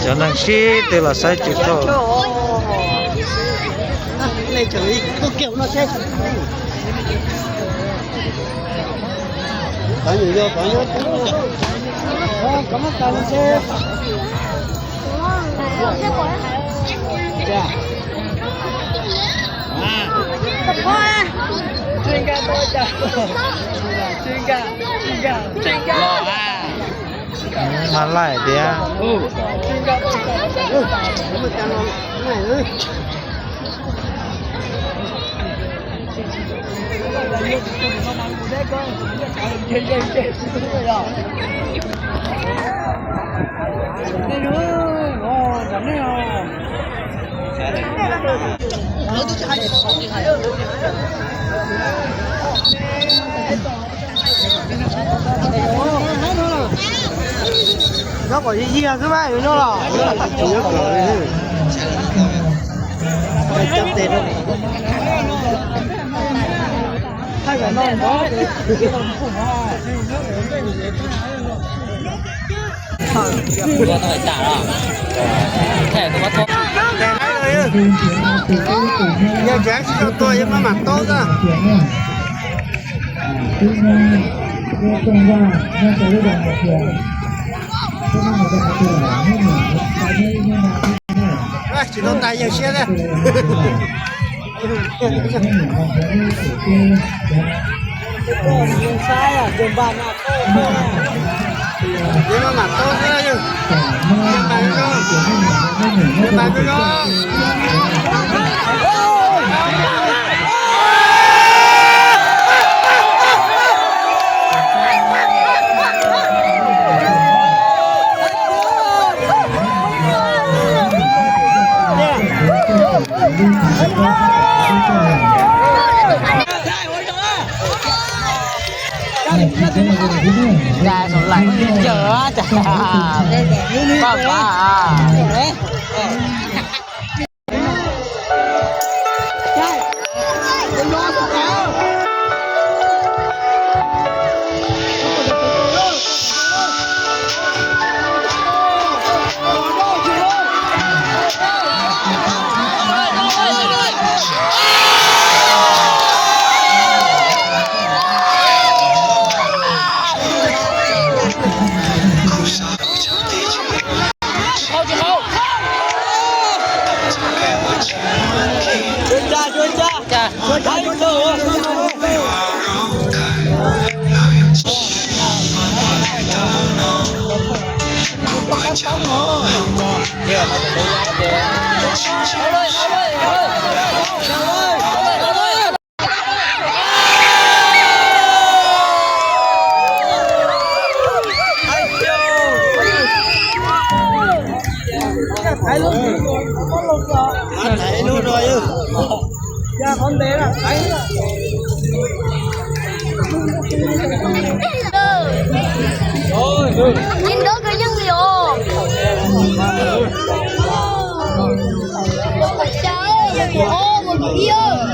Cov neeg sib tw los saib tsis tau. Mas laim tiag. Nyob kom yig yig xwb mas yuav nyob los. Yog tsis tau tua yeej maj mam taub xwb. Tsis tau tais yawg siab thiab. Yeej maj mam taub xwb yawg. Yeej tais zoo, yeej tais zoo zoo. Cas sawv lawm yawg cas paj pab. Ntawd koj yeej li os. Sub xwb, xa tuaj li os.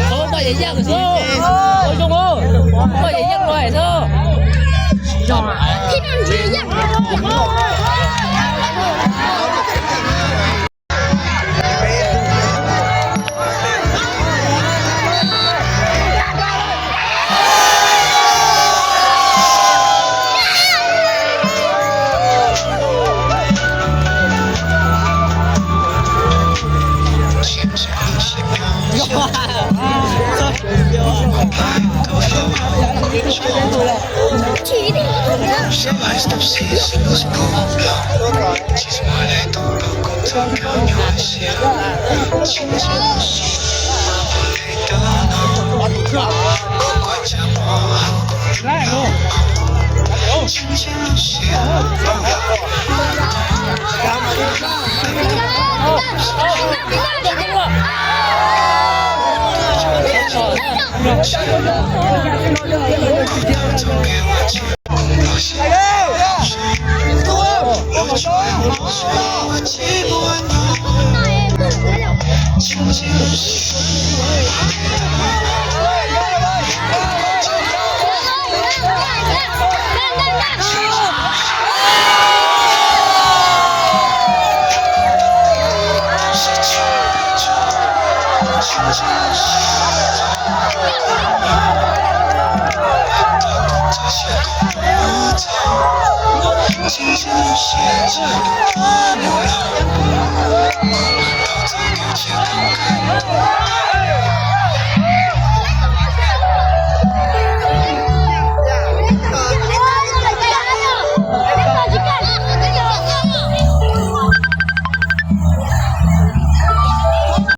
Txhob poj yam yaj xwb, zoo, poj yam yaj los xwb.